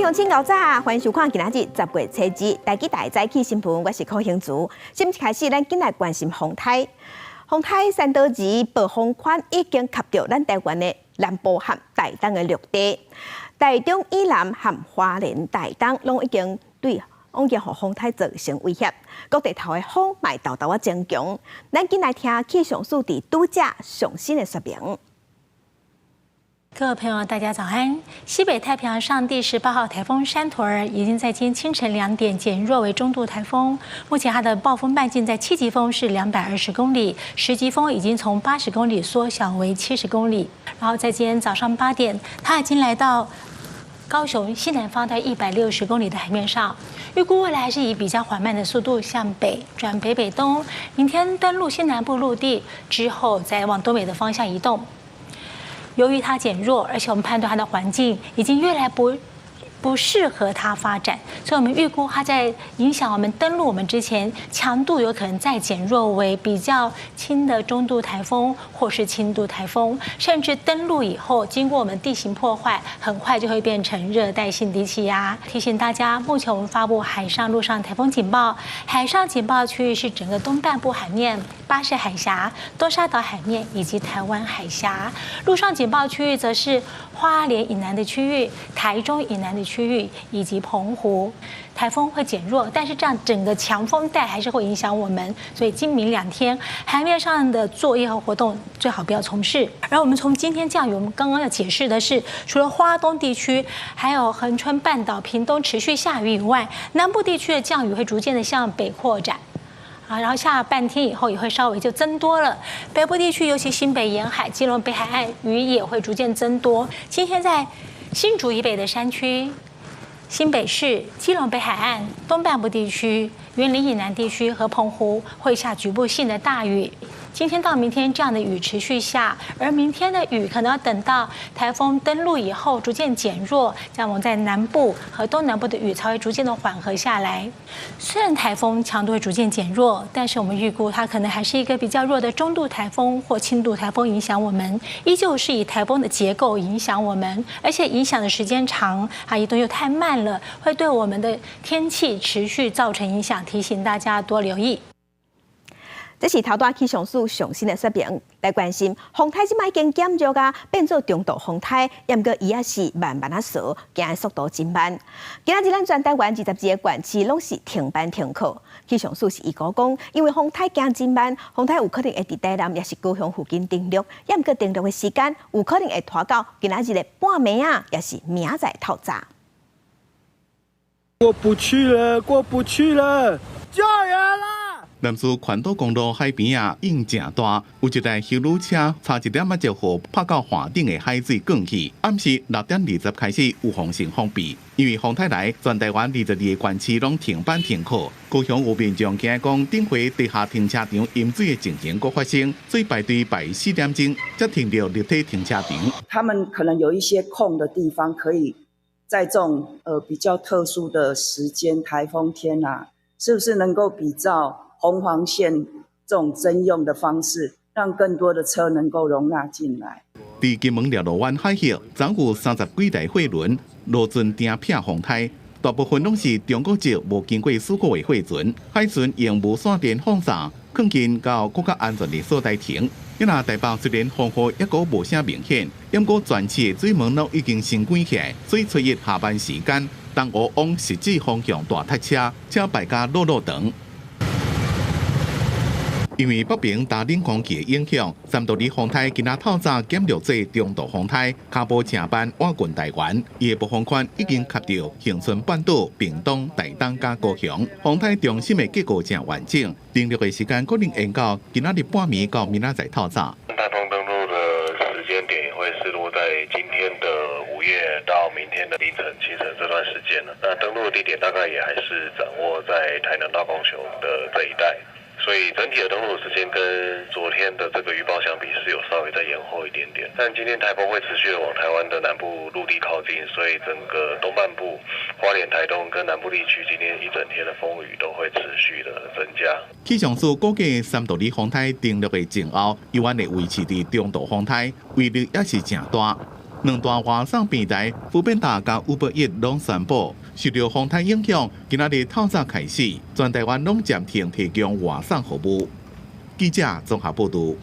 鄉親𠢕早，歡迎收看今仔日10月初二台語台早起新聞，我是柯興竹。新聞開始，咱緊來關心風颱。風颱山多兒暴風圈已經及著咱台灣的南部和台東的陸地，台中以南和花蓮、台東攏已經對攏已經予風颱造成威脅，各地頭的風嘛會沓沓仔增強。咱緊來聽氣象署佇拄才上新的說明。各位朋友，大家早安！西北太平洋上第18號颱風山陀兒已經在今天清晨2點減弱為中度颱風。目前它的暴風半徑在7級風是220公里，10級風已經從80公里縮小為70公里。然後在今天早上8點，它已經來到高雄西南方在160公里的海面上。預估未來還是以比較緩慢的速度向北轉北北東，明天登陸西南部陸地之後，再往東北的方向移動。由於它減弱，而且我們判斷它的環境已經越來不適合它發展，所以我們預估它在影響我們登陸我們之前，強度有可能再減弱為比較輕的中度颱風或是輕度颱風，甚至登陸以後經過我們地形破壞，很快就會變成熱帶性低氣壓。提醒大家，目前我們發布海上、陸上颱風警報，海上警報區域是整個東半部海面、巴士海峽、東沙島海面以及台灣海峽；陸上警報區域則是花蓮以南的區域、台中以南的區域以及澎湖。颱風會減弱，但是這樣整個強風帶還是會影響我們，所以今明兩天海面上的作業和活動最好不要從事。而我們從今天降雨，我們剛剛要解釋的是，除了花東地區，還有恆春半島、屏東持續下雨以外，南部地區的降雨會逐漸的向北擴展。啊，然後下半天以後也會稍微就增多了。北部地區，尤其新北沿海、基隆北海岸，雨也會逐漸增多。今天在新竹以北的山區、新北市、基隆北海岸、東半部地區、雲林以南地區和澎湖會下局部性的大雨。今天到明天這樣的雨持續下，而明天的雨可能要等到颱風登陸以後逐漸減弱，這樣我們在南部和東南部的雨才會逐漸的緩和下來。雖然颱風強度會逐漸減弱，但是我們預估它可能還是一個比較弱的中度颱風或輕度颱風影響我們，依舊是以颱風的結構影響我們，而且影響的時間長，它移動又太慢了，會對我們的天氣持續造成影響，提醒大家多留意。這是頭拄氣象署上新的說明，來關心風颱這擺已經減弱啊，變做中度風颱，毋過伊猶是慢慢仔趖，行的速度真慢。今仔日咱全台灣22個縣市攏是停班停課。氣象署是預估講，因為風颱行真慢，風颱有可能會佇台南抑是高雄附近登陸，毋過登陸的時間有可能會拖到今仔日的半暝仔，抑是明仔載透早。過不去了，過不去了，救人啦！南勢環島公路海邊仔，湧誠大，有一台休旅車差一點仔就予拍到岸頂的海水捲去。暗時6點20開始有風性封閉，因為風颱來，全台灣22個縣市攏停班停課。高雄有民眾驚講，頂回地下停車場淹水的情形閣發生，所以排隊排4點鐘才停著立體停車場。他們可能有一些空的地方，可以在這種比較特殊的時間，颱風天啊，是不是能夠比照紅黃線這種徵用的方式，讓更多的車能夠容納進來。佇金門獵鹿灣海域，總有30幾台貨輪落船停避風颱，大部分攏是中國籍無經過許可的貨船。海巡用無線電放送，靠近到閣較安全的所在停。今仔台北雖然風雨猶閣無啥明顯，毋過全市的水門攏已經先關起來，所以初一下班時間，東湖往汐止方向大塞車，車排甲落落長。因為北邊焦冷空氣的影響，三度里風颱今仔透早減弱做中度風颱，跤步誠慢倚近台灣。伊的暴風圈已經及著恆春半島、屏東、台東佮高雄。風颱中心的結構誠完整，登陸的時間可能延到今仔日半暝到明仔載透早。颱風登陸的時間點也會是落在今天的午夜到明天的凌晨、清晨這段時間了。那登陸的地點大概也還是掌握在台南到高雄的這一帶。所以整體的登陸時間跟昨天的這個預報相比是有稍微再延後一點點，但今天颱風會持續的往台灣的南部陸地靠近，所以整個東半部、花蓮、台東跟南部地區今天一整天的風雨都會持續的增加。氣象署估計三度里風颱登陸的前後，猶原會維持佇中度風颱，威力也是誠大。兩大外送平台 foodpanda 佮 Uber Eats 攏宣布，受著風颱影響，今仔日透早開始，全台灣攏暫停提供外送服務。記者綜合報導。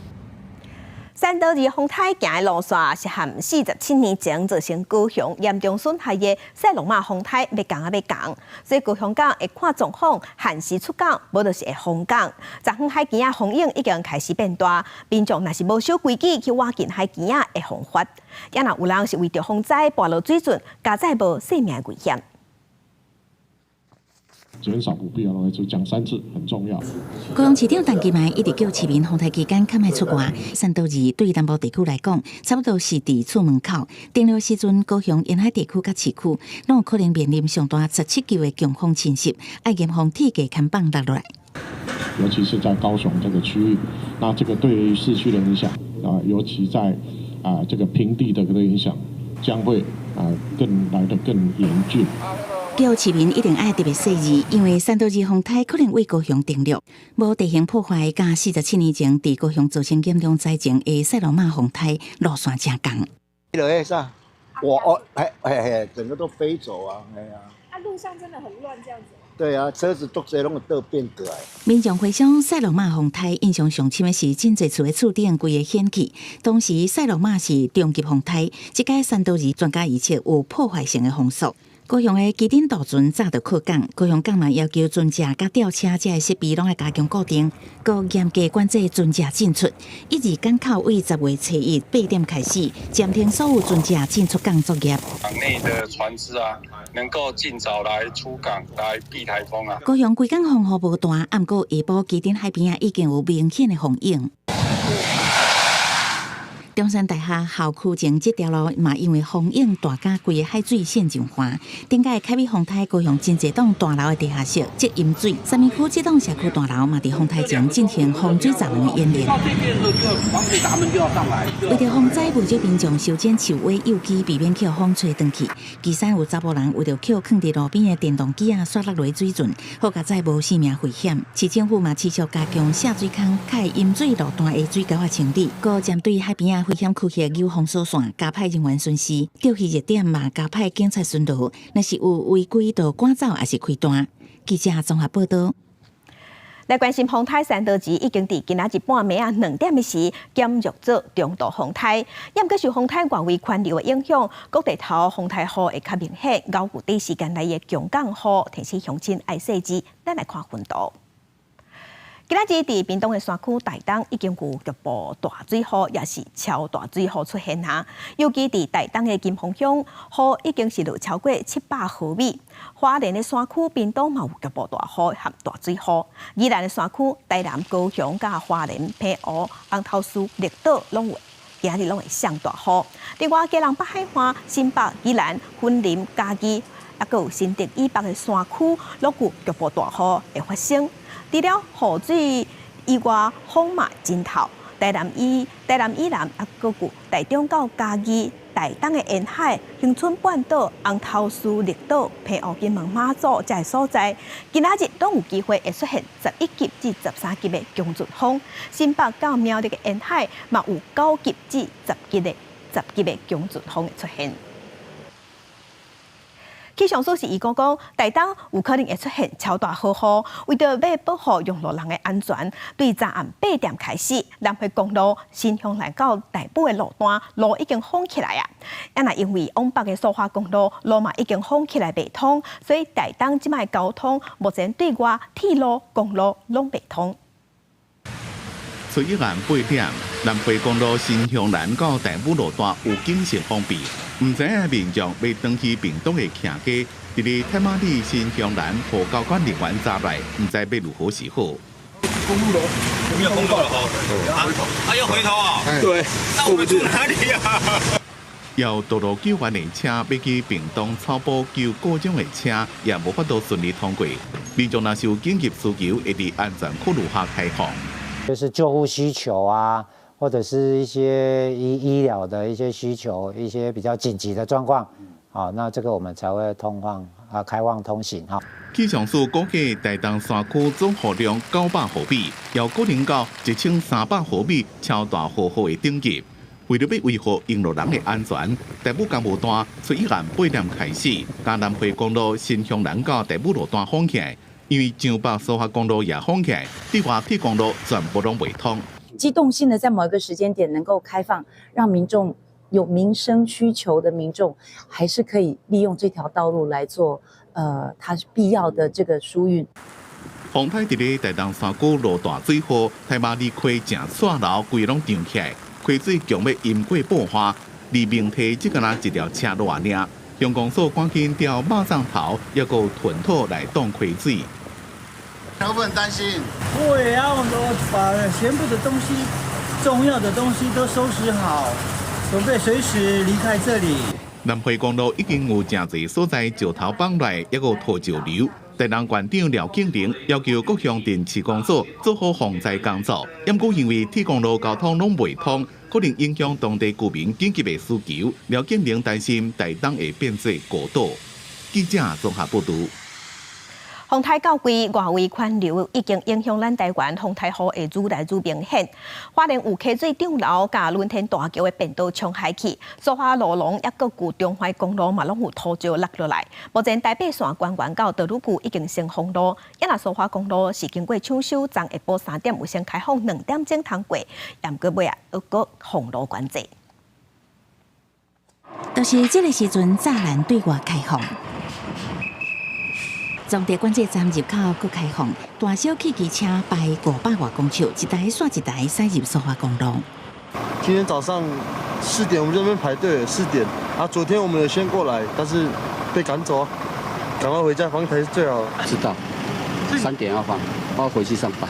山多二風颱行的路線是和47年前造成高雄嚴重損害的賽洛瑪風颱欲仝仔欲仝，所以高雄港會看狀況限時出港，無就是會封港。昨昏海墘仔風湧已經開始變大，民眾若是無守規矩去倚近海墘仔會予罰。也若有人是為著防災跋落水圳，加載無性命危險。減少不必要的就講三次，很重要。高雄市長陳其邁一直叫市民風颱期間較莫出外。山多二對南部地區來講，差不多是佇厝門口。登陸時陣，高雄沿海地區佮市區，攏有可能面臨上大17級的強風侵襲，愛嚴防鐵架牽放落來。尤其是在高雄這個區域，那這個對於市區的影響啊，尤其在啊這個平地的這個影響，將會啊更來得更嚴峻。叫市民一定愛特別細膩，因為山多二風颱可能為高雄登陸，無地形破壞，佮47年前佇高雄造成嚴重災情的賽洛瑪風颱路線誠仝。落去啥？我哦，嘿嘿嘿，整個都飛走啊！哎呀，啊，路上真的很亂，這樣子。對啊，車子都這攏會倒變過來。民眾回想賽洛瑪風颱，印象上深的是真濟厝的厝頂規个掀去。當時賽洛瑪是中級風颱，這擺山多二專家預測有破壞性的風速。高雄的旗津渡船早就靠港，高雄港嘛要求船隻佮吊車這个設備攏愛加強固定，閣嚴格管制船隻進出。一二港口為10月初一8點開始暫停所有船隻進出港作業。港內的船隻啊，能夠盡早來出港來避颱風啊。高雄規工風雨無斷，毋過下晡旗津海邊仔已經有明顯的風湧。中山大學校區前這條路嘛，因為風湧大甲規个海水滲上岸。頂擺凱美風颱，高雄真濟棟大樓的地下室積淹水，三民區這棟社區大樓嘛，佇風颱前進行防水閘門的演練。為著防災，不少民眾修剪樹尾幼枝，避免予風吹斷去。旗山有查埔人為著抾囥佇路邊的電動機仔，煞落落水圳，好佳哉無性命危險。市政府嘛持續加強下水坑、佮淹水路段的水溝仔清理，閣針對海邊仔危險區域有封鎖線，加派人員巡視，釣魚熱點嘛加派警察巡邏，若是有違規，就趕走抑是開單。記者綜合報導。來關心風颱山多二已經佇今仔日半暝仔2點的時減弱做中度風颱，毋過受風颱外圍環流的影響，各地頭風颱雨會較明顯，𠢕有短時間內的強降雨，提醒鄉親愛細緻。咱來看分圖。今仔日佇屏東的山區台東已經有局部大水雨，也是超大水雨出現啊！尤其佇台東的金峰鄉，雨已經是落超過700毫米。花蓮的山區屏東嘛有局部大雨和大水雨。宜蘭的山區台南、高雄、佮花蓮、澎湖、紅頭嶼、綠島攏有，今仔日攏會上大雨。另外，基隆北海岸、新北、宜蘭、雲林、嘉義，抑閣有新竹以北的山區，攏有局部大雨會發生。除了雨水以外，風嘛真透。台南以南，抑閣有台中到嘉義、台東的沿海、恆春半島、紅頭嶼、綠島、澎湖、金門、馬祖這个所在，今仔日攏有機會會出現11級至13級的強陣風。新北到苗栗的沿海嘛有9級至10級的強陣風會出現。氣象署是預估講，台東有可能會出現超大豪雨，為著欲保護用路人的安全，對昨暗8點開始，南迴公路新興來到大埔的路段路已經封起來啊！啊，若因為往北的蘇花公路路嘛已經封起來袂通，所以台東這擺交通目前對外鐵路、公路攏袂通。初一暗8點，南迴公路新興南到大武路段有警示封閉。毋知影民眾欲轉去屏東的徛家，佇咧太馬里新興南和交管人員閘內，毋知欲如何是好。公路咯，沒有公路了哈。啊，要回頭啊？對。那我們住哪裡啊？要道路救援的車欲去屏東草埔救故障的車，也無法度順利通過。民眾若是有緊急需求，會佇安全考慮下開放。就是救護需求啊，或者是一些醫療的一些需求，一些比較緊急的狀況，好，那這個我們才會通放啊，開放通行哈。氣象署估計台東山區總雨量900毫米，有可能到1300毫米超大豪雨的等級。為著欲維護用路人的安全，大武工務段初一暗8點開始，將南迴公路新興南到大武路段封起來，因為彰北蘇花公路也封起來，對外鐵公路全部攏袂通。機動性的在某一個時間點能夠開放，讓民眾有民生需求的民眾，還是可以利用這條道路來做，它必要的這個疏運。風颱佇咧台東山區落大水雨，太麻里溪正煞流，規攏漲起來，溪水強欲淹過布花，離明堤只敢若一條車路爾。鄉公所趕緊調肉粽頭，抑閣囤土來擋溪水。會不會很擔心？會啊，我把全部的東西、重要的東西都收拾好，準備隨時離開這裡。南迴公路已經有誠濟所在石頭崩來，抑閣土石流。台東縣長廖慶林要求各鄉鎮市公所做好防災工作，毋過因為鐵公路交通攏袂通，可能影響當地居民緊急的需求。廖慶林擔心台東會變做孤島。記者綜合報導。風颱到位，外圍環流已經影響咱台灣，風颱雨會愈來愈明顯。花蓮有溪水漲流，共輪天大橋的便道沖海去，蘇花路廊抑閣舊中環公路嘛攏有土石落落來。目前台八線關員到道路區已經先封路，抑若蘇花公路是經過搶修，昨下晡3點有先開放2點鐘通過，毋過尾仔猶閣封路管制。就是這个時陣，柵欄對外開放。彰地管制站入口閣開放，大小汽機車排500外公尺，一台煞一台駛入蘇花公路。今天早上4點，我們這邊排隊，四點。啊，昨天我們有先過來，但是被趕走，趕快回家放才是最好。知道，3點要放，我要回去上班。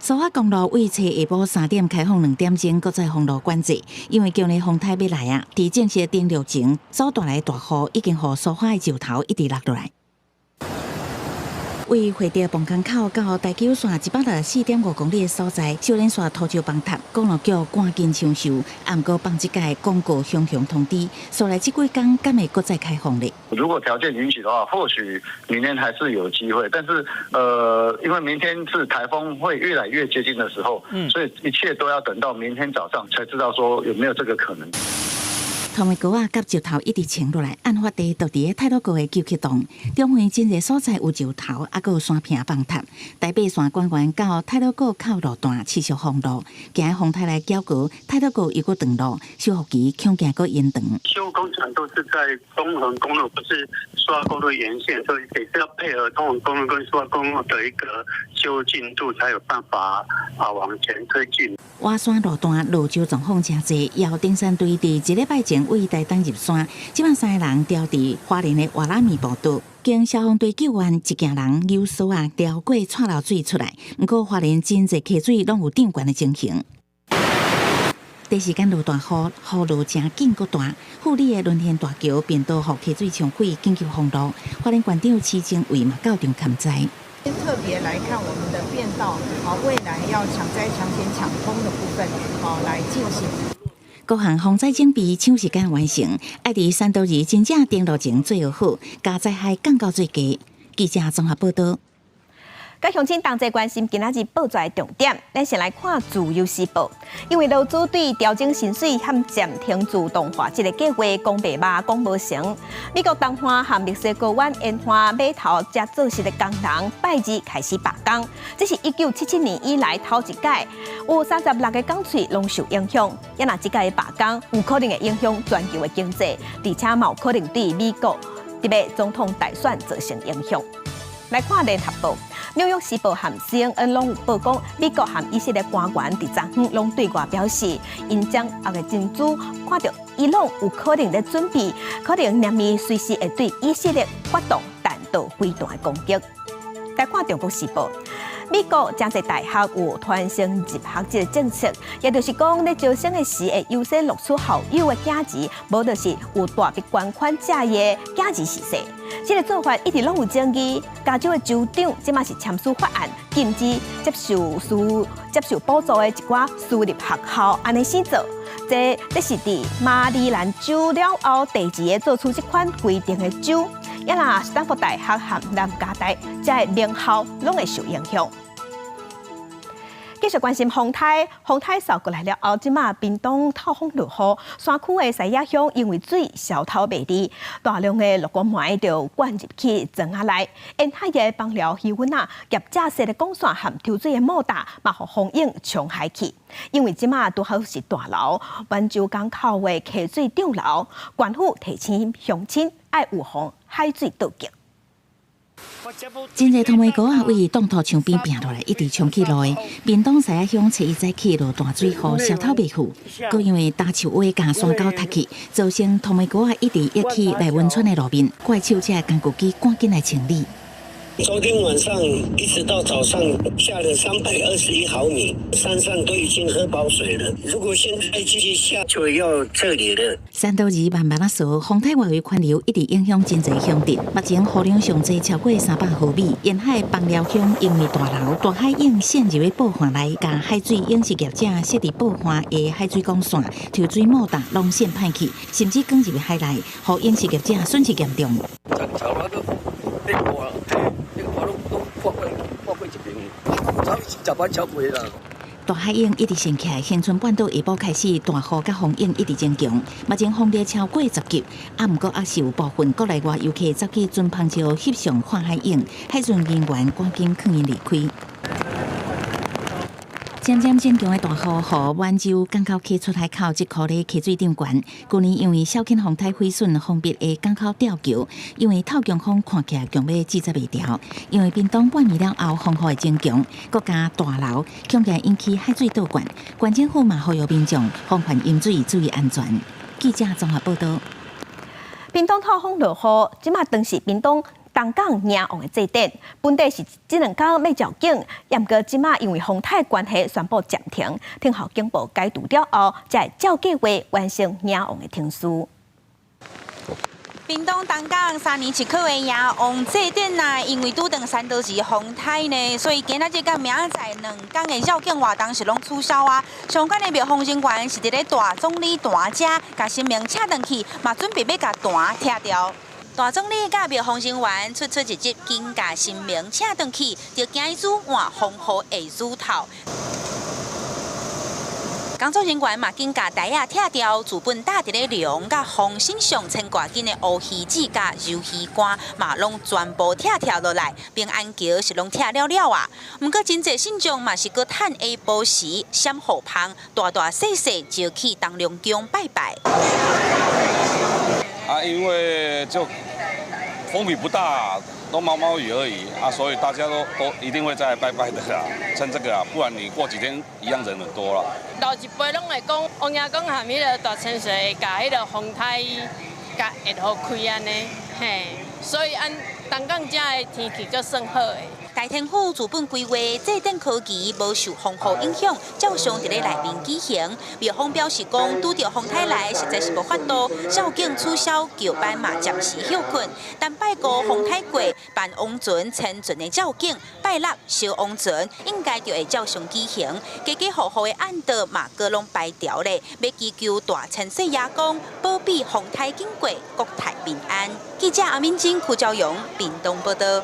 蘇花公路為初下晡3點開放2點鐘，閣再封路管制，因為強烈風颱欲來啊！佇正式登陸前，所帶來的大雨已經予蘇花的石頭一直落落來。為會著磅空口到台九線164.5公里的所在，修連線土石崩塌，公路局趕緊搶修，毋過放這屆廣告雄雄通知，所來這幾工敢會閣再開放咧？如果條件允許的話，或許明天還是有機會，但是，因為明天是颱風會越來越接近的時候，所以一切都要等到明天早上才知道說有沒有這個可能。同的高仔佮石頭一直衝落來，案發地就佇咧太魯閣的九曲洞，中園真濟所在有石頭，抑閣有山坪崩塌。台八線關員到太魯閣口路段持續封路，驚風颱來攪過，太魯閣又閣斷路，修復期恐驚閣延長。修工程都是在東橫公路，不是蘇花公路沿線，所以得是要配合東橫公路跟蘇花公路的一個修進度，才有辦法啊往前推進。瓦山路段落石狀況誠濟，有登山隊佇一禮拜前為台東入山，這擺三個人牢佇花蓮的瓦拉米步道，經消防隊救援，一行人扭索仔牢過蔡流水出來。毋過花蓮真濟溪水攏有漲懸的情形。第時間落大雨，雨落誠緊閣大，富里的輪天大橋便道予溪水沖毀，緊急封路。花蓮縣長施政偉嘛到場勘災。特別來看我們的便道，啊，未來要搶災搶險搶通的部分，啊，來進行。各項防災準備搶時間完成，愛佇山道兒真正登陸前做好，共災害降到最低。記者綜合報道。佮鄉親同齊關心今仔日報紙的重點，咱先來看《自由時報》，因為勞資對調整薪水和暫停自動化這个計劃講袂捌講無成。美國東岸和墨西哥灣沿岸碼頭遮做事的工人拜二開始罷工，這是1977年以來頭一擺，有36个工喙攏受影響。抑若這擺的罷工有可能會影響全球的經濟，而且嘛有可能對美國特別總統大選造成影響。來看聯合報。紐約時報和 CNN 攏有報講，美國和以色列官員佇昨昏攏對外表示，𪜶掌握的情資看著伊朗有可能咧準備，可能連綿隨時會對以色列發動彈道飛彈的攻擊。來看中國時報，美國誠濟大學有團生入學這个政策，也就是講，咧招生的時會優先錄取校友的囝兒，無就是有大筆捐款者的囝兒是勢。這个做法一直攏有爭議。加州的州長這馬是簽署法案，禁止接受補助的一寡私立學校按呢死做。這是佇馬里蘭州了後第二个做出這款規定的州。抑若斯坦福大學和南加大這个名校攏會受影響。繼續關心風颱，風颱掃過來了後，這馬屏東透風落雨，山區的西野鄉因為水消透袂離，大量的落骨糜就灌入去庄仔內，沿海的枋寮漁塭啊，業者設的管線和抽水的莫達，嘛予風湧沖海去。因為這馬拄好是大流，滿洲港口的溪水漲流，縣府提醒鄉親愛預防海水倒灌。真濟土眉膏仔，位擋土牆邊拚落來，一直沖去路的。屏東西仔鄉初一早起落大水雨，消透袂去，閣因為焦樹尾共山溝塌去，造成土眉膏仔一直溢去內文村的路面。怪手這工具機趕緊來清理。昨天晚上一直到早上下了321毫米，山上都已經喝飽水了。如果現在繼續下，就要撤離了。山道二慢慢仔掃，風颱外圍環流一直影響真濟鄉鎮。目前雨量上濟超過300毫米，沿海枋寮鄉因為大流大海湧陷入去報岸內，共海水養殖業者設置報岸的海水管線、抽水莫達攏陷歹去，甚至捲入海內，予養殖業者損失嚴重。破過一邊，早十擺超過啦。大海湧一直升起來，恆春半島下晡開始大雨佮風湧一直增強，目前風力超過10級，啊，毋過猶是有部分國內外遊客走去船帆石翕相看海湧，海巡人員趕緊勸𪜶離開。漸漸增強的大雨，予滿洲港口溪出海口這箍咧溪水漲懸。舊年因為小犬風颱毀損封閉的港口吊橋，因為透強風看起來強欲制裁袂牢。因為屏東半暝了後風雨會增強，閣加大流，恐驚引起海水倒灌。縣政府嘛呼籲民眾防範淹水，注意安全。記者綜合報導。屏東透風落雨，這馬當時屏東東港迎王的祭典，本底是這兩工欲醮境，毋過這馬因為風颱關係宣布暫停，聽候警報解除了後，才會照計劃完成迎王的程序。屏東東港三年一考的迎王祭典啊，因為拄著山道士風颱呢，所以今仔日佮明仔載兩工的醮境活動是攏取消啊。相關的廟方人員是佇咧大總理壇遮，共神明請轉去，嘛準備欲共壇拆掉。大總理佮廟方人員出出入入，緊共神明請轉去，就驚伊煮換風雨下雨頭。工作人員嘛緊共台仔拆掉，自本搭佇咧龍佮風身上牽掛緊的烏魚子佮魷魚乾，嘛攏全部拆拆落來。平安橋是攏拆了了啊！毋過真濟信眾嘛是閣趁下晡時閃雨芳，大大細細就去東龍宮拜拜。啊，因為就風雨不大，都毛毛雨而已啊，所以大家都一定會再來拜拜的啦，趁這個啊，不然你過幾天一樣人很多啦。老一輩攏會講，王爺公和彼个大千歲會共彼个風颱共會予開按呢，嘿，所以按東港遮的天氣閣算好的。大天府自本規劃祭典科技無受風雨影響，照常佇咧內面舉行。廟方表示講，拄著風颱來，實在是無法度，醮境取消，轎班嘛暫時歇睏。但拜五風颱過，辦王船千船的醮境，拜六燒王船，應該就會照常舉行。家家戶戶的暗道嘛，閣攏排掉咧，欲祈求大千歲爺公保庇風颱經過，國泰民安。記者阿敏晶、柯昭勇，屏東報導。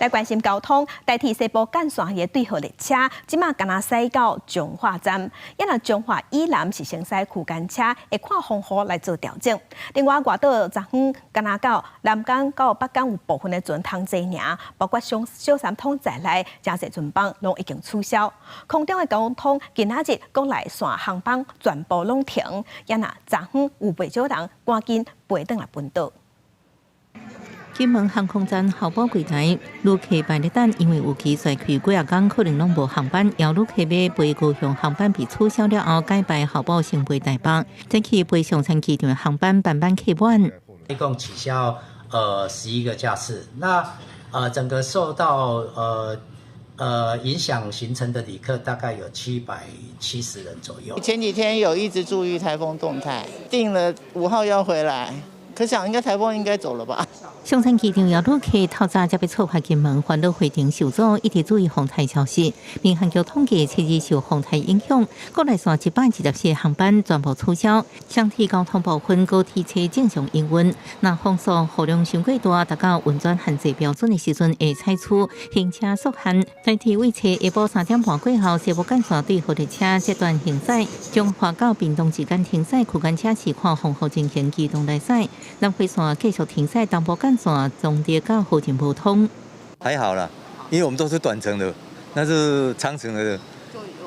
來關心交通，台鐵西部幹線的對號列車，這馬敢若駛到彰化站，抑若彰化以南是先駛區間車，會看風雨來做調整。另外，外島昨昏敢若到南港到北港有部分的船通坐爾，包括小三通在內，誠濟船班攏已經取消。空中的交通今仔日國內線航班全部攏停，抑若昨昏有袂少人趕緊飛轉來本島。金門航空站候補櫃台，旅客排咧等，因為有期跩開幾仔工可能攏無航班，有旅客欲飛高雄航班被取消了後，改排候補先飛台北，早起飛松山機場的航班班班客滿。一共取消11個架次，那整個受到影響行程的旅客大概有770人左右。前幾天有一直注意颱風動態，訂了5號要回來。可想應該颱風應該走了吧？松山機場邀旅客透早才欲出發金門，環島回程受阻，一直注意風台消息。民航局統計，七日受風台影響，國內線124個航班全部取消。雙鐵交通部分高鐵車正常營運。若風速雨量傷過大，達到運轉限制標準的時陣，會採取行車速限。台鐵為車下晡3點半過後，西部幹線對火車這段行駛，彰化到屏東之間停駛，區間車是看風雨情形機動來駛。南迴線繼續停駛，東部幹線彰德到河前無通。還好啦，因為我們都是短程的，那是長程的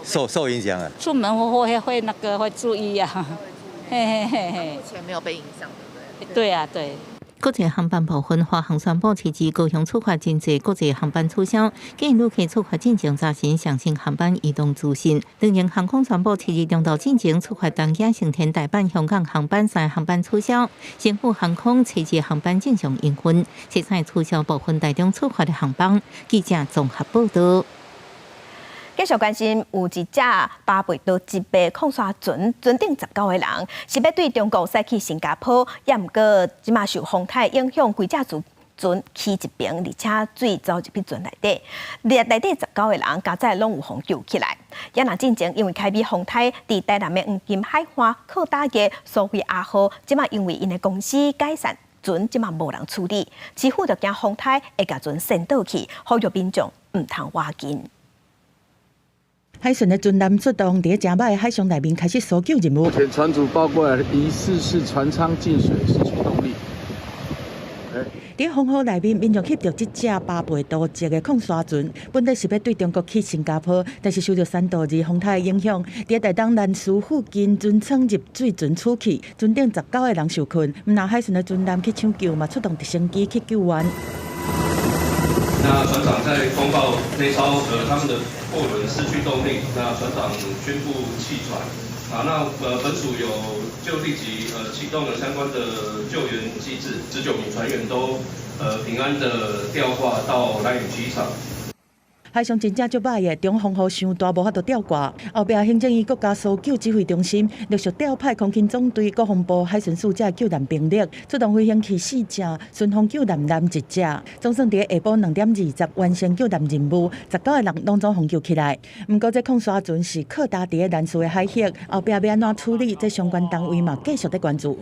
受影響啊。出門會那個會注意啊，嘿嘿嘿嘿。目前沒有被影響，對不對？對啊，對。國際航班部分，華航宣布七日高雄出發真濟國際航班取消，建議旅客出發進前查詢詳情航班移動資訊。長榮航空宣布七日中晝進前出發東京、成田、大阪、香港航班三航班取消。星宇航空七日航班正常營運，七彩取消部分台中出發的航班。記者綜合報道。繼續關心，有一隻巴貝多籍的礦沙船，船頂19個人，是欲對中國駛去新加坡，也毋過這馬受風台影響，規隻船去一邊，而且水走入去船內底，內底19個人加載攏有予救起來。也若進前因為開米風台，佇台南的黃金海岸靠打嘅蘇菲亞號，這馬因為𪜶的公司解散，船這馬無人處理，市府就驚風台會共船掀倒去，呼籲民眾毋通倚近。海巡的船艦出動，佇咧誠歹的海上內面開始搜救任務。目前船主報過來，疑似是船艙進水，失去動力。佇風雨內面，民眾翕著這隻巴貝多籍的礦沙船，本來是欲對中國去新加坡，但是受著山度二風台的影響，佇台東蘭嶼附近船艙入水，船出去，船頂19個人受困，毋但海巡的船艦去搶救，嘛出動直升機去救援。那船長在通報那艘他們的貨輪失去動力，那船長宣布棄船。啊，那本署有就立即啟動了相關的救援機制，19名船員都平安的吊掛到蘭嶼機場。海上真正足歹的，中風雨傷大，無法度吊掛。後壁行政院國家搜救指揮中心陸續調派空勤總隊、國防部海巡署這救難兵力，出動飛行器四隻，順風救難艦一隻。總算佇下晡2點20完成救難任務，19個人攏總予救起來。毋過這礦沙船是靠搭佇咧蘭嶼的海域，後壁欲按怎處理，這相關單位嘛繼續咧關注。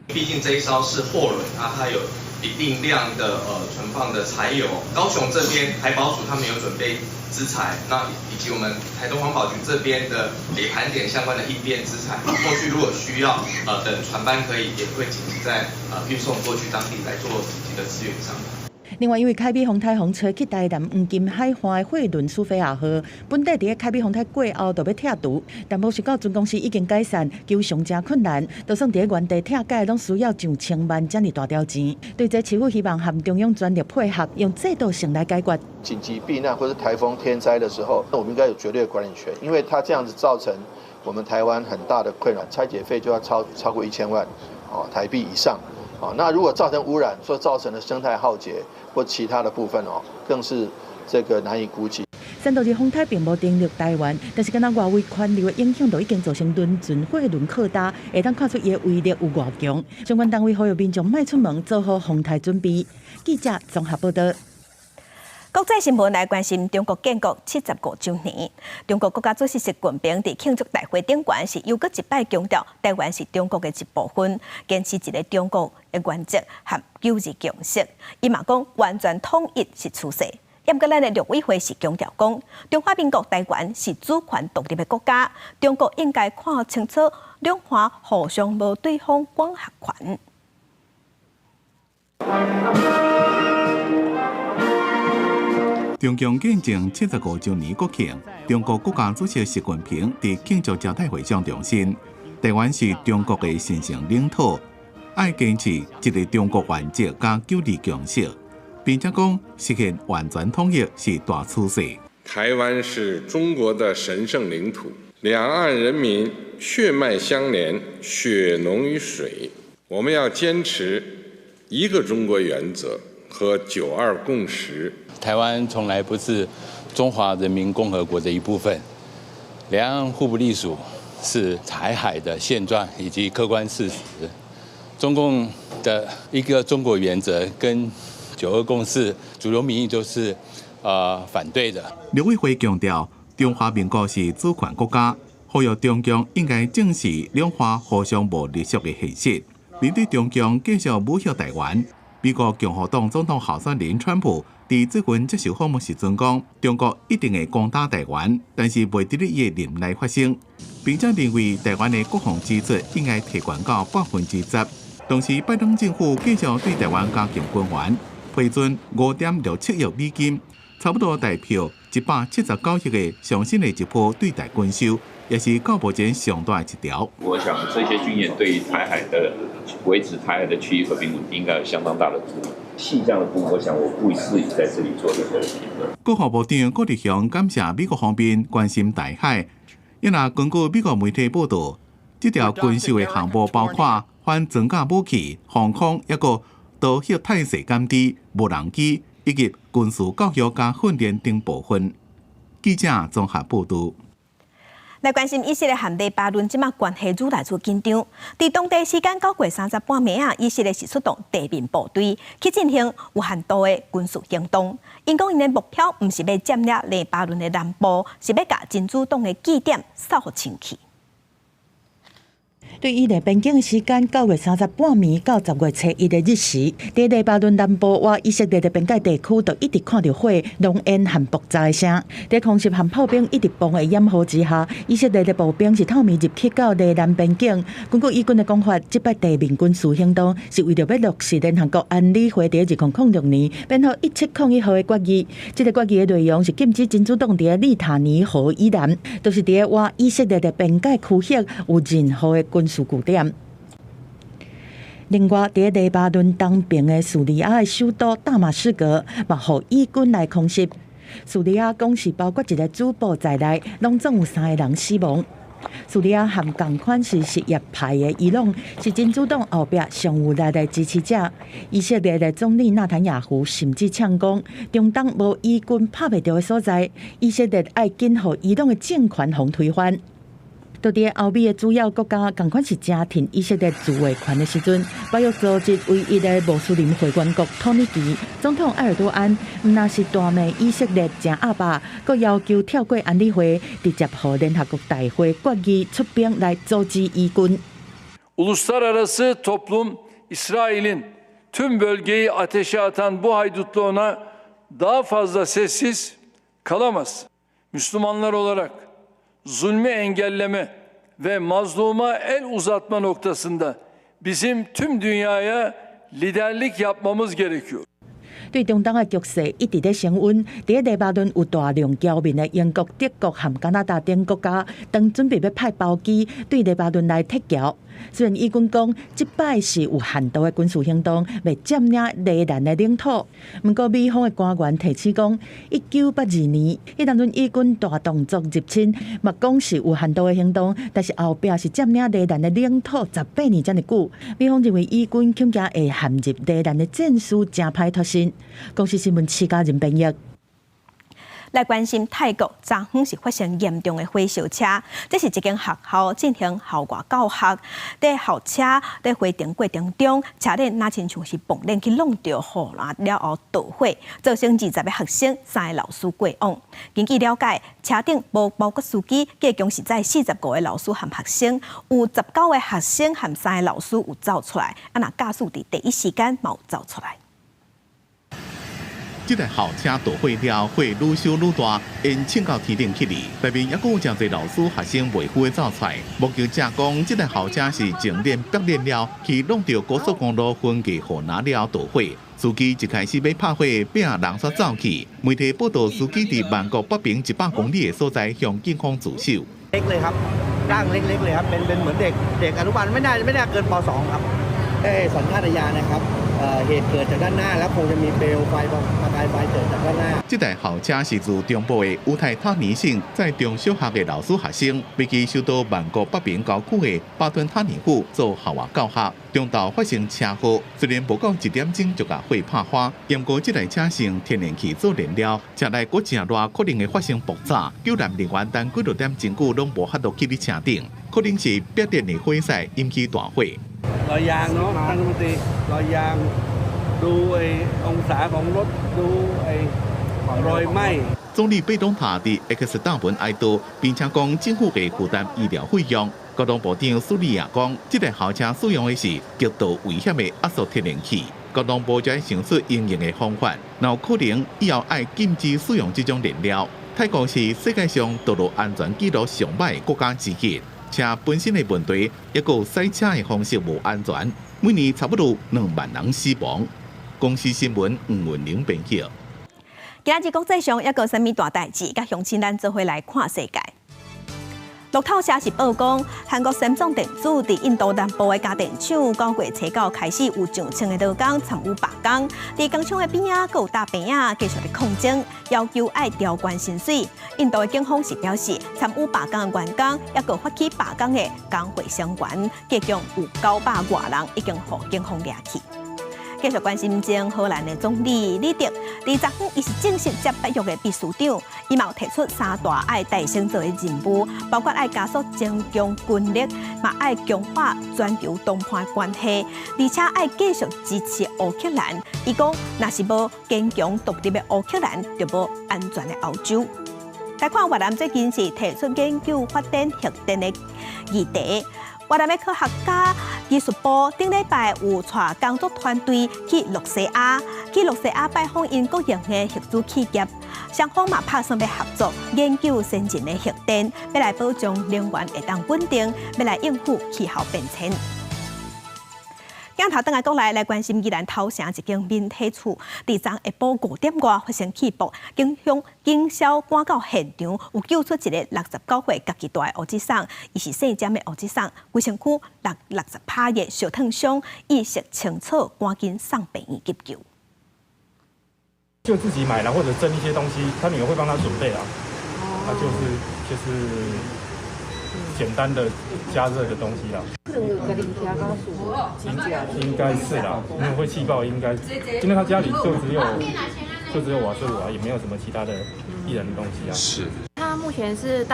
畢竟這一艘是貨輪，啊，它有一定量的存放的柴油。高雄這邊海保署他們有準備資材，那以及我們台東環保局這邊的也盤點相關的應變資材，後續如果需要等船班可以也會緊急再運送過去當地來做緊急的支援上。另外，因為開米風颱風吹去台南黃金海岸的貨輪蘇菲亞號，本底佇咧開米風台過後就欲拆除，但無想到船公司已經解散，求償誠困難，就算佇咧原地拆解，攏需要上千萬遮爾大條錢。對這市府希望和中央全力配合，用制度性來解決。緊急避難或者颱風天災的時候，那我們應該有絕對的管理權，因為它這樣子造成我們台灣很大的困擾，拆解費就要超過1000萬哦台幣以上。哦，那如果造成污染，所造成的生態浩劫或其他的部分哦，更是這個難以估計。山度二風台並無登陸台灣，但是敢若外圍環流的影響，就已經造成輪船貨輪靠搭，會當看出伊的威力有偌強。相關單位呼籲民眾莫出門，做好風台準備。記者綜合報道。國際新聞來關心中國建國75週年，中國國家主席習近平佇慶祝大會頂懸是猶閣一擺強調，台灣是中國的一部分，堅持一个中國的原則和九二共識。伊嘛講完全統一是趨勢。毋過咱的陸委會是強調講，中華民國台灣是主權獨立的國家，中國應該看清楚兩岸互相無對方管轄權。中共建政75週年國慶，中國國家主席習近平佇慶祝招待會上重申，台灣是中國的神聖領土，愛堅持一个中國原則佮九二共識，並且講實現完全統一是大趨勢。台灣是中國的神聖領土，兩岸人民血脈相連，血濃於水。我們要堅持一個中國原則和九二共識。台灣從來不是中華人民共和國的一部分，兩岸互不隸屬是台海的現狀以及客觀事實。中共的一個中國原則跟九二共識，主流民意都是反對的。陸委會強調，中華民國是主權國家，呼籲中共應該正視兩岸互相無隸屬的現實。面對中共繼續武嚇台灣，美國共和黨總統候選人川普佇最近接受訪問時陣講，中國一定會攻打台灣，但是袂佇咧伊的任內發生，並且認為台灣的國防支出應該提懸到10%。同時，拜登政府繼續對台灣加強軍援，批准5.67億美金，差不多代表179億的上新的一波對台軍售，也是到目前上大的一條。我想這些軍演對於台海的維持台海的區域和平穩定，應該有相當大的作用。細項的部分，我想我不適宜在這裡做任何的評論。國防部長郭立雄感謝美國方面關心台海，因為根據美國媒體報道，這條軍售的項目包括反裝甲武器、防空、抑閣導核態勢監視、無人機以及軍事教育佮訓練等部分。記者綜合報道。來關心以色列和黎巴嫩這馬關係愈來愈緊張。佇當地時間9月30半暝仔，以色列是出動地面部隊去進行有限度的軍事行動。𪜶講𪜶的目標毋是欲佔領黎巴嫩的南部，是欲共真主黨的據點掃予清氣。對以黎邊境的時間，9月30半暝到10月初一的日時，佇黎巴嫩南部倚以色列的邊界地區，就一直看著火、濃煙和爆炸的聲。佇空襲和炮兵一直轟的掩護之下，以色列的步兵是透暝入去到黎南邊境。根據以軍的講法，這擺地面軍事行動是為著欲落實聯合國安理會佇2006年編號1701號的決議。這个決議的內容是禁止真主黨佇利塔尼河以南，就是佇倚以色列的邊界區域有任何的軍事據點。另外，佇黎巴嫩東邊的敘利亞的首都大馬士革，嘛予以軍來空襲。敘利亞講是包括一個主播在內，攏總有三个人死亡。敘利亞和仝款是什葉派的伊朗，是真主黨後壁上有力的支持者。以色列的總理納坦雅胡甚至嗆講，中東無以軍拍袂著的所在，以色列愛緊予伊朗的政權予推翻。佇歐美的主要國家，仝款是誠挺以色列自衛權的時陣，北約組織唯一的穆斯林會員國土耳其總統埃爾多安，毋但是大罵以色列誠鴨霸，閣要求跳過安理會，直接予聯合國大會決議出兵來阻止以軍。 Uluslararası toplum İsrail'in tüm bölgeyi ateşe atan bu haydutluğuna daha fazla sessiz kalamaz. Müslümanlar olarak zulmü engelleme ve mazluma el uzatma noktasında bizim tüm dünyaya liderlik yapmamız gerekiyor. 對中東的局勢一直咧升溫，佇黎巴嫩有大量僑民的英國、德國和加拿大等國家，當準備欲派包機對黎巴嫩來撤僑。雖然以軍講，這擺是有限度的軍事行動，欲佔領黎南的領土。毋過美方的官員提醒講，1982年，彼當陣以軍大動作入侵，嘛講是有限度的行動，但是後壁是佔領黎南的領土18年遮爾久。美方認為以軍恐驚會陷入黎南的戰事，誠歹脫身。公視新聞徐家仁編譯。來關心泰國昨昏是發生嚴重的火燒車，這是一間學校進行校外教學，佇校車佇飛行過程中，車輪若親像是爆鏈去挵著護欄了後導火，造成20個學生、三個老師過往。根據了解，車頂無包括司機，計共是載45個老師和學生，有19個學生和三個老師有走出來，啊若駕駛佇第一時間嘛有走出來。這台校車導火了，火愈燒愈大，煙衝到天頂去哩。內面猶閣有誠濟老師、學生袂赴的走出來。目擊者講，這台校車是前輪爆鏈了，去挵著高速公路分界護欄了導火。司機一開始欲拍火，拼人煞走去。媒體報道，司機佇曼谷北邊100公里的所在向警方自首。ເລັກເລີຍຄັບຮ່າງເລັກໆເລີຍຄັບເປັນເປັນເໝືອນເດັກເດັກອະນຸບາລไม่น่าไม่น่าเกินป .2 ครับได้สัญชาตญาณนะครับเหตุเกิดจากด้านหน้าแล้วคงจะมีเปลวไฟประกายไฟเกิดจากด้านหน้า這台校車是自中部的烏泰塔尼省載中小學的老師學生，飛機首都曼谷北邊郊區的巴頓塔尼府做校外教學，中晝發生車禍，雖然無到1點鐘就共火拍花，毋過這台車是用天然氣做燃料，車內閣誠熱，可能會發生爆炸。救援人員等幾落點鐘久攏無法度去佇車頂，可能是爆電的火勢引起大火。รอยยางเนาะท่านรัฐมนตรีรอยยางดูไอ้องศาของรถดูไอ้รอยไหม้ 總理貝東塔佇 X 貼文哀悼，並且講政府會負擔醫療費用。國防部長蘇里亞講，這台豪車使用的是極度危險的壓縮天然氣。國防部才想出應用的方法，若有可能以後愛禁止使用這種燃料。泰國是世界上道路安全紀錄上䆀的國家之一，車本身的問題，抑閣有駛車的方式無安全，每年差不多2萬人死亡。公視新聞吳文玲編輯。今仔日國際上抑閣有啥物大代誌？佮鄉親咱做伙來看世界。路透社是報講，韓國三星電子佇印度南部的家電廠，9月初9開始有上千个勞工參與罷工，佇工廠的邊仔，閣有搭棚仔繼續咧抗爭，要求愛調懸薪水。印度的警方是表示，參與罷工的員工，抑閣發起罷工的工會成員，計共有900外人已經予警方掠去。繼續關心前荷蘭的總理呂特，20日伊是正式接北約的秘書長，伊嘛有提出三大愛代先做的任務，包括愛加速增強軍力，嘛愛強化全球談判關係，而且愛繼續支持烏克蘭。伊講，若是無堅強獨立的烏克蘭，就無安全的歐洲。來看越南最近是提出研究發展核電的議題。越南的科學家技術部頂禮拜有帶工作團隊去露西亞，去露西亞拜訪𪜶國營的核子企業，雙方嘛拍算欲合作研究先進的核電，欲來保障能源會當穩定，欲來應付氣候變遷。鏡頭轉來國內來關心宜蘭頭城一間免體厝，佇昨下晡5點外發生氣爆，警方警消趕到現場，有救出一个69歲家己蹛的烏吉桑，伊是姓詹的烏吉桑，規身軀60%的燒燙傷，意識清楚，趕緊送病院急救。就自己買了或者蒸一些東西，他女兒會幫他準備啊，他就是簡單的加熱的東西啦。應該是啦，因為會氣爆，應該，因為他家裡就只有瓦斯爐啊，也沒有什麼其他的易燃的東西啊。是。他目前是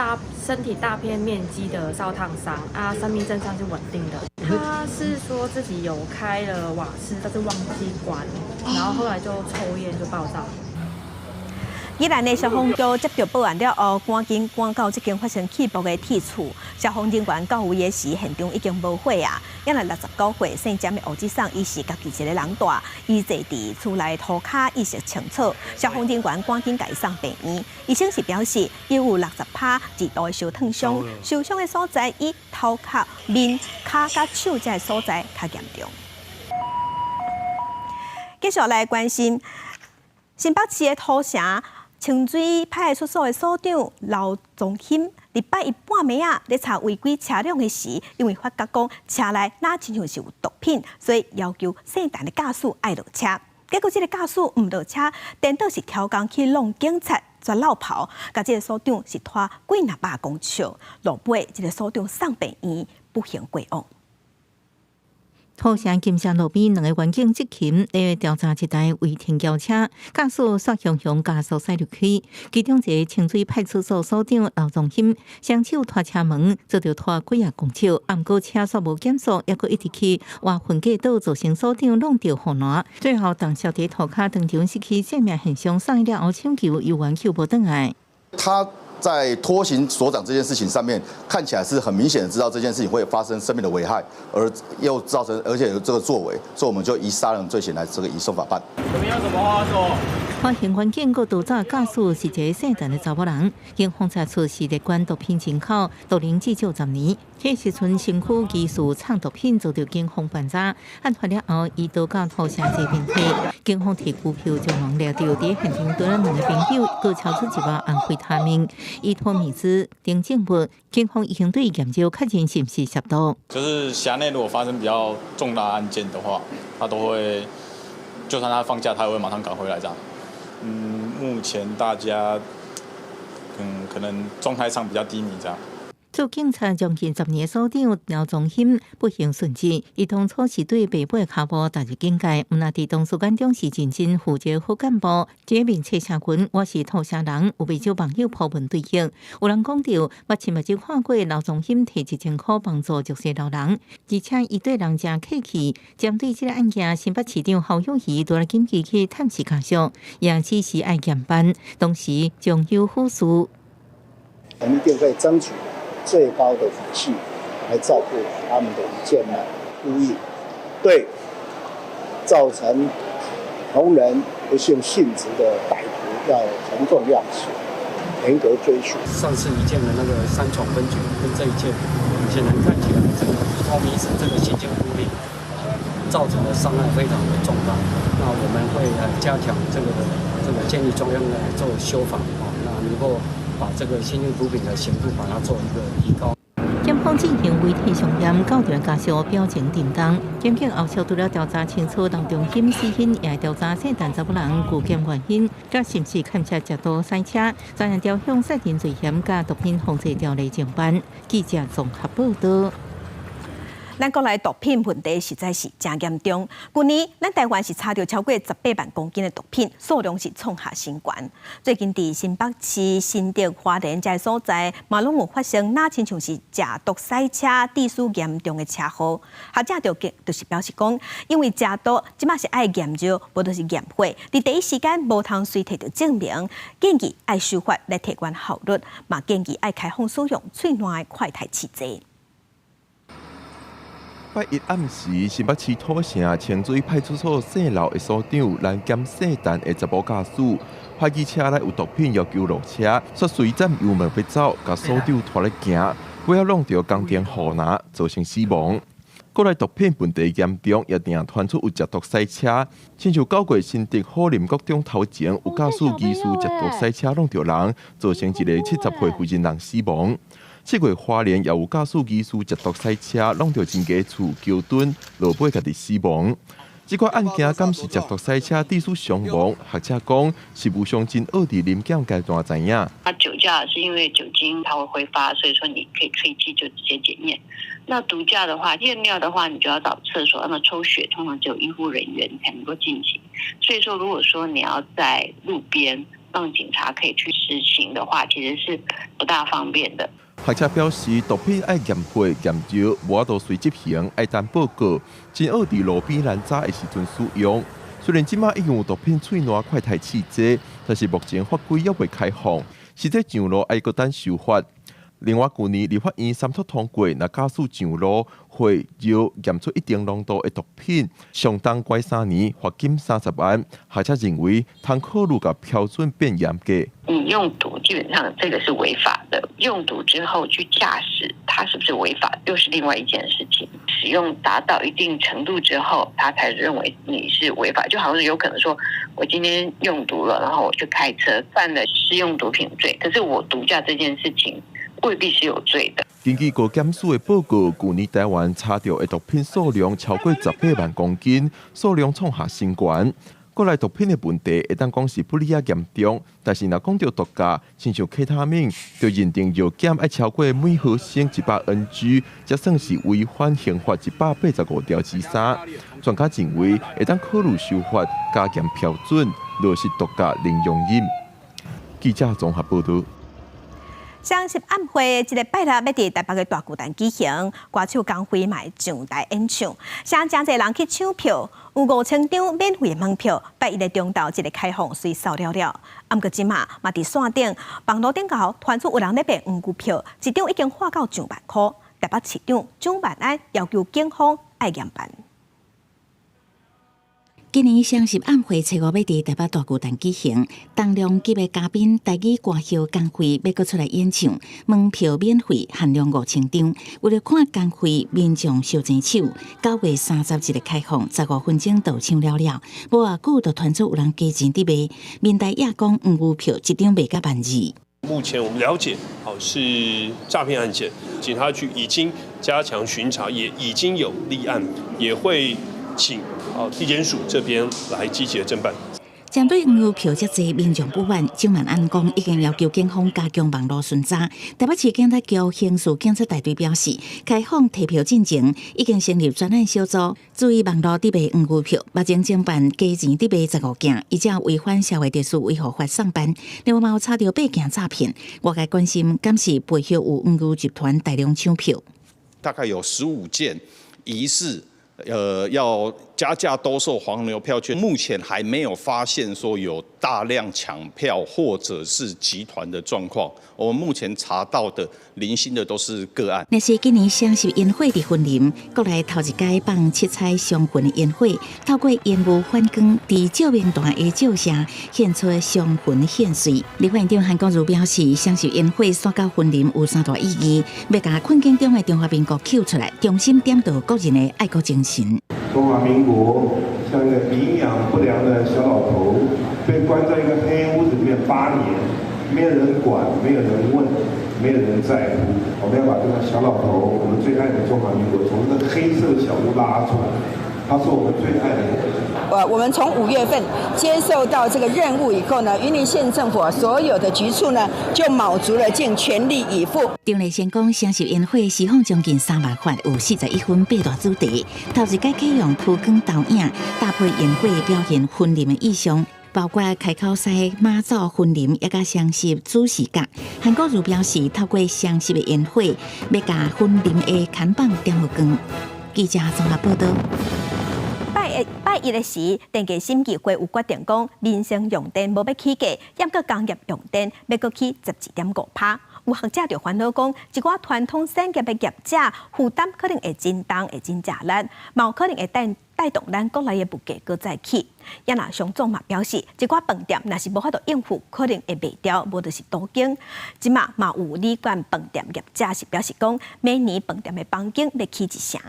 身體大片面積的燒燙傷啊，生命徵象是穩定的。他是說自己有開了瓦斯，但是忘記關，然後後來就抽煙就爆炸。宜蘭的消防局接到報案了後，趕緊趕到這間發生氣爆的鐵厝。消防人員到位的時，現場已經無火啊。抑來69歲姓詹的烏吉桑，伊是家己一个人蹛，伊坐佇厝內塗跤，意識清楚。消防人員趕緊共伊送病院。醫生是表示，伊有60%二度的燒燙傷，受傷的所在以頭殼、面、跤佮手這个所在較嚴重。繼續來關心新北市的土城清水派出所的所長劉宗興，禮拜一半暝仔咧查違規車輛的時，因為發覺講車內若親像是有毒品，所以要求姓陳的駕駛愛落車。結果這个駕駛毋落車，顛倒是刁工去挵警察，煞落跑，共這个所長是拖幾若百公尺，路尾這个所長送病院，不幸過往。土城金山路邊兩个員警執勤咧調查一台違停轎車，駕駛煞雄雄加速駛入去，其中一个清水派出所所長劉宗興，雙手拖車門，做著拖幾仔公尺，毋過車煞無減速，抑閣一直去倚分隔島，造成所長挵著護欄，最後當小佇塗跤當場失去生命現象，送醫了後搶救猶原救無轉來。他在拖行所長這件事情上面，看起來是很明顯的知道這件事情會發生生命的危害，而又造成而且有這個作為，所以我們就以殺人罪嫌來這個移送法辦。你們有什麼話說？發現員警閣逃走駕駛是一个姓陳的查某人，警方查出是列管毒品進口，毒齡至少10年。彼時陣身軀疑似藏毒品，遭著警方盤查，案發了後，伊逃到土城這邊去，警方提拘票將人掠著，佇現場對咱兩个朋友，閣抄出一包安非他命、依托咪酯等證物，警方已經對驗證確認是毋是涉毒。就是轄內如果發生比較重大案件的話，他都會，就算他放假，他也會馬上趕回來這樣。目前大家，可能狀態上比較低迷這樣。做警察將近10年的所長劉宗興不幸殉職，伊當初是對爸母的跤步踏入警界，毋但佇同事間中是認真負責好幹部。這面冊社群，我是土城人，有袂少網友 po 文追憶。有人講著，捌親目睭看過劉宗興提1000箍幫助弱勢老人，而且伊對人誠客氣。針對這个案件，新北市長侯友宜拄來緊急去探視家屬，也指示愛嚴辦，同時將有輔事。我們一定會爭取最高的法系來照顧他們的一件呢，故意對造成同仁不幸殉職的歹徒要從重量刑，嚴格追訴。上次一件的那個三重分局跟這一件，顯然看起來這個依托咪酯這個新興毒品造成的傷害非常的重大。那我們會加強這個建議中央來做修法啊，那能夠把這個新興毒品的刑度把它做一個提高。檢方進行遺體相驗，到場家屬表情沉重。檢警後續除了調查清楚劉宗興死因，也會調查涉案查某人拒檢原因，佮是毋是牽涉食毒賽車，專人調向殺人罪嫌佮毒品防治條例偵辦。記者綜合報道。咱國內毒品問題實在是誠嚴重。舊年咱台灣是查著超過18萬公斤的毒品，數量是創下新高。最近佇新北市新竹花蓮這个所在，嘛攏有發生若親像是食毒賽車致死嚴重的車禍。學者就是表示講，因為食毒這馬是愛驗尿，無就是驗血，佇第一時間無通隨提著證明，建議愛修法來提懸效率，嘛建議愛開放使用喙瀾的快篩試劑。拜一暗時，新北市土城清水派出所姓劉的所長攔檢姓陳的查某駕駛，懷疑車內有毒品，要求落車，煞隨佔油門欲走，共所長拖咧行，尾仔挵著工程護欄，造成死亡。國內毒品問題嚴重，也定傳出有食毒賽車，親像9月新竹虎林國中頭前有駕駛疑似食毒賽車挵著人，造成一个70歲婦人人死亡。7月花蓮也有駕駛疑似食毒賽車，挵著真家厝橋墩，落尾家己死亡。這款案件敢是食毒賽車致死傷亡？學者講是無上真惡佇臨檢階段知影。啊，酒駕是因為酒精它會揮發，所以說你可以吹氣就直接檢驗。那毒駕的話，驗尿的話，你就要找廁所，那麼抽血通常只有醫護人員才能夠進行。所以說，如果說你要在路邊讓警察可以去實行的話，其實是不大方便的。學者表示，毒品愛驗血驗尿，無法度隨執行，愛等報告。真愛佇路邊攔查的時陣使用。雖然這馬已經有毒品喙瀾快篩試劑，但是目前法規猶未開放，實際上路愛閣等修法。另外，舊年立法院三讀通過，若駕駛上路血尿驗出一定濃度的毒品，上重關3年，罰金30萬。學者認為，通考慮共標準變嚴格。你用毒基本上這個是違法的，用毒之後去駕駛，它是不是違法，又是另外一件事情。使用達到一定程度之後，他才認為你是違法，就好像有可能說，我今天用毒了，然後我去開車犯了施用毒品罪，可是我毒駕這件事情未必是有罪的。根據高檢署的報告，舊年台灣查著的毒品數量超過18萬公斤，數量創下新高。國內毒品的問題會當講是不哩仔嚴重，但是若講著毒駕，親像 K 他命，就認定藥檢愛超過每毫升100 ng，才算是違反刑法185條之3。專家認為會當考慮修法加嚴標準，落實毒駕零容忍。記者綜合報導。雙十晚會這个拜六欲佇台北的大巨蛋舉行，歌手江蕙嘛會上台演唱，誠濟人去搶票，有5000張免費的門票，拜一的中晝這个開放隨售了了。毋過這馬嘛佇線頂網路頂頭傳出有人咧賣黃牛票，一張已經喊到上萬箍。台北市長蔣萬安要求警方愛嚴辦。今年雙十晚會初五欲佇台北大巨蛋舉行，重量級的嘉賓台語歌后江蕙欲閣出來演唱，門票免費，限量5000張。為了看江蕙，民眾相爭搶。9月30日開放，15分鐘就搶了了。無偌久就傳出有人加錢佇賣，明代也講黃牛票一張賣到12,000。目前我們了解，好是詐騙案件，警察局已經加強巡查，也已經有立案，也會請地檢署這邊來積極的偵辦。針對黃牛票遮濟民眾不滿，蔣萬安講已經要求警方加強網路巡查。台北市警察局刑事警察大隊表示，開放提票進前已經成立專案小組，注意網路佇賣黃牛票，目前偵辦加錢佇賣15件，依照違反社會秩序維護法送辦。另外嘛有查著八件詐騙，外界關心敢是背後有黃牛集團大量搶票。大概有15件疑似，要加價兜售黃牛票券，目前還沒有發現說有大量搶票或者是集團的狀況。我們目前查到的零星的都是個案。若是今年雙十煙火佇雲林，國內頭一擺放七彩雙雲的煙火，透過煙霧反光，佇照明彈的照射，現出雙雲獻水。立法院長韓國瑜表示，雙十煙火徙到雲林有三大意義，欲共困境中的中華民國救出來，重新點著國人的愛國精神。中華民國像一個營養不良的小老頭，被關在一個黑屋子裡面8年，沒有人管，沒有人問，沒有人在乎。我們要把這個小老頭，我們最愛的中華民國，從這個黑色小屋拉出來，他是我們最愛的。我們從5月份接受到這個任務以後呢，雲林縣政府所有的局處呢，就卯足了勁，全力以赴。張麗仙講，雙十煙火釋放將近3萬發，有41分八大主題，頭一擺啟用曝光投影，搭配煙火表現雲林的意象，包括開口西、馬祖、雲林，也佮雙十主視覺。韓國瑜表示，透過雙十的煙火，欲共雲林的牽棒點予光。記者綜合報道。拜一的時，電價審議會有決定講，民生用電無欲起價，毋過工業用電欲閣起12.5%。有學者就煩惱講，一寡傳統產業的業者負擔可能會真重，會真吃力，嘛有可能會帶動咱國內的物價閣再起。也若商總嘛表示，一寡飯店若是無法度應付，可能會賣掉，無就是倒間。這馬嘛有旅館飯店業者是表示講，明年飯店的房間欲起一成。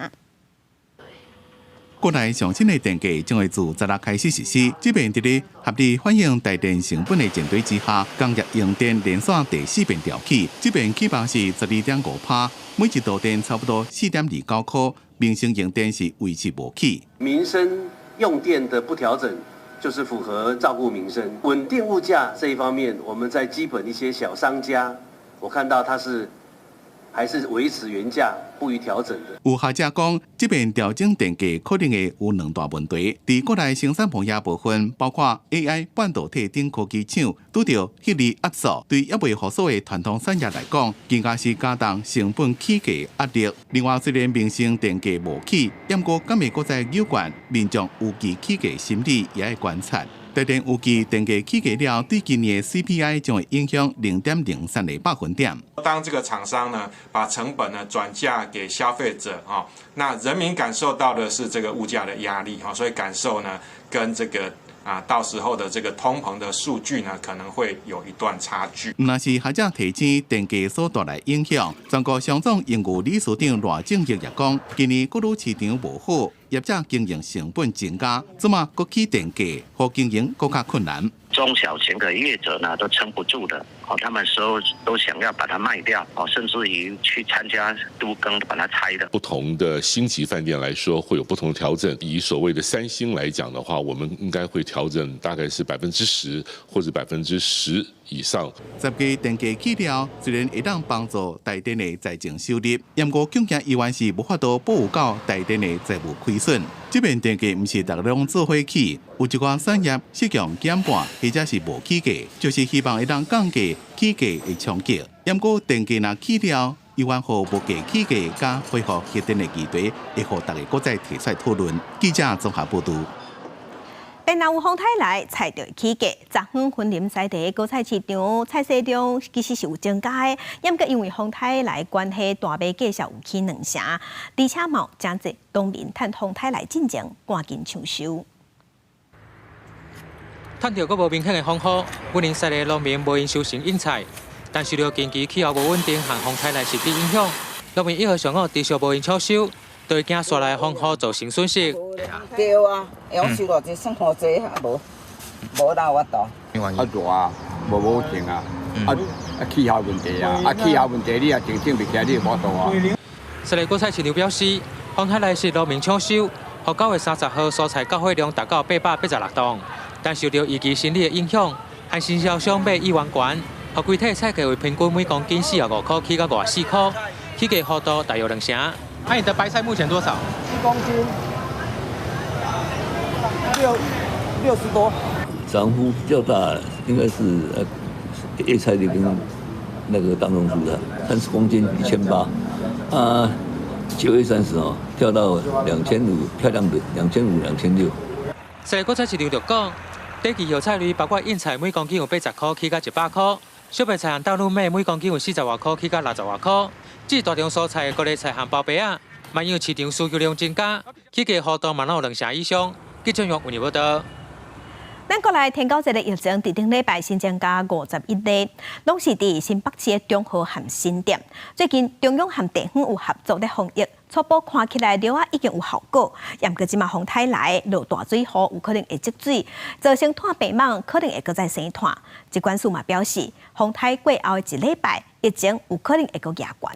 國內上新的電價將會自十六開始實施。這遍佇咧合理反映台電成本的前提之下，工業用電連續第四遍調起，這遍起幅是12.5%，每一度電差不多4.29塊。民生用電是維持無起。民生用電的不調整，就是符合照顧民生、穩定物價這一方面。我們在基本一些小商家，我看到它是還是維持原價不予調整的。有學者講，這遍調整電價可能會有兩大問題。佇國內生產行業部分，包括 AI、半導體等科技廠，拄著獲利壓縮，對猶未復甦的傳統產業來講，更加是加重成本起價壓力。另外，雖然民生電價無起，毋過敢會閣再有關民眾預期起價心理也愛觀察。台電預計電價起價了，對今年的 CPI 將會影響0.03個百分點。當這個廠商呢，把成本呢轉嫁給消費者啊，那人民感受到的是這個物價的壓力哈，所以感受呢跟這個啊到時候的這個通膨的數據呢可能會有一段差距。毋但是學者提醒電價所帶來影響，全國商總榮譽理事長賴正鎰也講，今年國旅市場無好，業者經營成本增加，這馬閣起電價，予經營閣較困難。中小型的業者呢都撐不住的，哦，他們說都想要把它賣掉，哦，甚至於去參加都更把它拆的。不同的星級飯店來說，會有不同的調整。以所謂的三星來講的話，我們應該會調整大概是10%或者10%以上。十月電價起了，雖然會當幫助台電的財政收入，毋過恐驚猶原是無法度補到台電的財務虧損。這遍電價毋是逐家攏做伙起，有一寡產業適用減半或者是無起價，就是希望會當降低起價的衝擊。毋過電價若起了，猶原予物價起價佮恢復核電的議題，會予逐家閣再提出來討論。記者綜合報道。然後有風颱來，菜就會起價。昨昏雲林在地果菜市場菜市量其實是有增加的，毋過因為風颱來關係，大麥價數有起2成，而且嘛有誠濟農民趁風颱來進前，趕緊搶收。趁著閣無明顯的風雨，雲林在地農民無閒收成應菜，但受著近期氣候無穩定和風颱來實質影響，農民1號上午持續無閒搶收，都會驚紲來風雨造成損失。對啊，會收偌濟算偌濟，啊無，無哪有法度。較熱啊，無穩定啊，啊氣候問題啊，啊氣候問題你也調整袂起來，你有法度啊。在地果菜市場表示，風颱來時農民搶收，予9月30號蔬菜交貨量達到886噸。但受著預期心理的影響，和經銷商買意願懸，予規體菜價位平均每公斤45箍起到54箍，起價幅度大約兩成。那你的白菜目前多少？ 1公斤60多。漲幅比較大，應該是葉菜類跟那個大眾蔬菜，30公斤1800，啊，9月30號跳到2500，漂亮的2500、2600。雪梨果菜市場就講，短期葉菜類包括胤菜每公斤有80箍起到100箍，小白菜和大陸米每公斤有40外箍起到60外箍。至於大量蔬菜、高麗菜和包白仔，嘛因為市場需求量增加，起價幅度嘛攏有兩成以上。記者楊文報道。咱國內天狗節的疫情，佇頂禮拜新增加51例，攏是佇新北市的中和和新店。最近中央和地方有合作咧防疫，初步看起來了啊已經有效果。毋過這馬風颱來落大水雨，有可能會積水，造成湠白蠓，可能會閣再生湠。疾管署嘛表示，風颱過後的一禮拜，疫情有可能會閣加懸。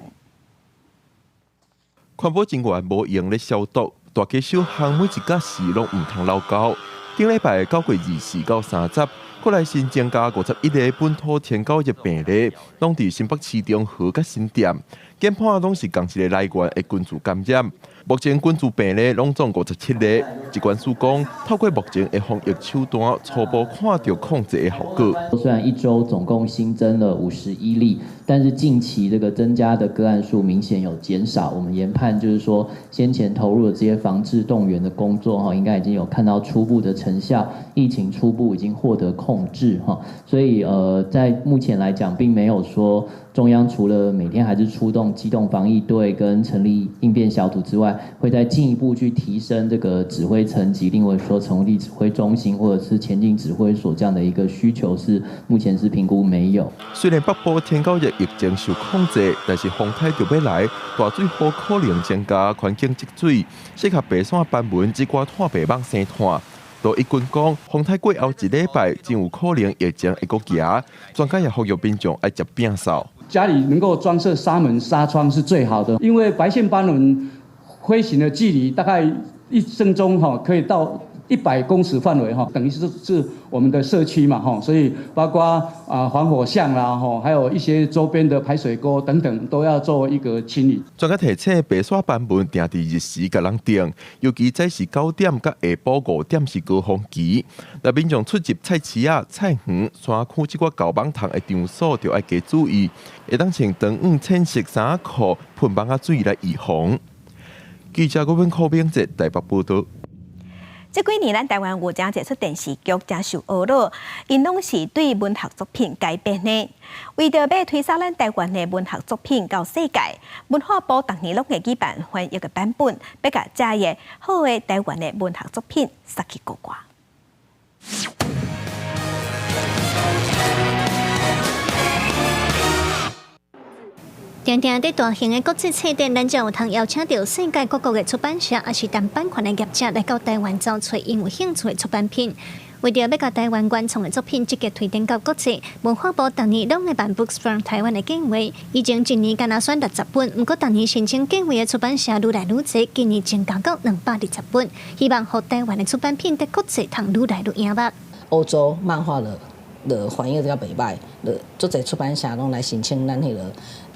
環保人員無閒咧消毒，大街小巷每一角時攏毋通漏交。頂禮拜9月24到30，國內新增加51個本土天狗疫病例，攏佇新北市中和佮新店，研判攏是仝一个來源的群聚感染。目前群聚病例攏總57個。疾管署講，透過目前的防疫手段，初步看著控制的效果。雖然一周總共新增了51例，但是近期這個增加的個案數明顯有減少。我們研判就是說，先前投入的這些防治動員的工作，哈，應該已經有看到初步的成效，疫情初步已經獲得控制，哈。所以，在目前來講，並沒有說中央除了每天還是出動機動防疫隊跟成立應變小組之外，會再進一步去提升這個指揮層級，另外說成立指揮中心或者是前進指揮所這樣的一個需求，是目前是評估沒有。雖然北部天狗疫疫情受控制，但是風颱就欲來，大水雨可能增加環境積水，適合白線斑紋這寡湠白蠓生湠。羅一鈞講，風颱過後一禮拜，真有可能疫情會閣行。專家也呼籲民眾愛食摒掃。家裡能夠裝設紗門、紗窗是最好的，因為白線斑蚊飛行的距離大概一分鐘哈，可以到100公尺範圍哈，等於是我們的社區嘛哈，所以包括啊防火巷啦哈，還有一些周邊的排水溝等等，都要做一個清理。專家提醒，白線斑蚊定佇日時共人叮，尤其早時9點佮下晡5點是高峰期。若民眾出入菜市仔、菜園、山區這寡猴蠓蟲的場所，就愛加注意，會當穿長羽淺色衫褲、噴蠓仔水來預防。記者郭文柯明哲台北報導。這幾年，咱台灣有誠濟齣電視劇誠受呵咾，𪜶攏是對文學作品改編的。為著欲推銷咱台灣的文學作品到世界，文化部逐年攏會舉辦翻譯的版本，欲共遮个好的台灣的文學作品捒去國外。定定佇大型的國際冊展，咱才有通邀請著世界各國的出版社，抑是談版權的業者來到台灣找揣𪜶有興趣的出版品。為著欲共台灣原創的作品積極推展到國際，文化部逐年攏會辦 Books from Taiwan 的計劃。以前一年干焦選60本，毋過逐年申請計劃的出版社愈來愈濟，今年增加到220本，希望予台灣的出版品佇國際通愈來愈贏目。歐洲漫畫的反應比較袂䆀，就足濟出版社攏來申請咱彼个。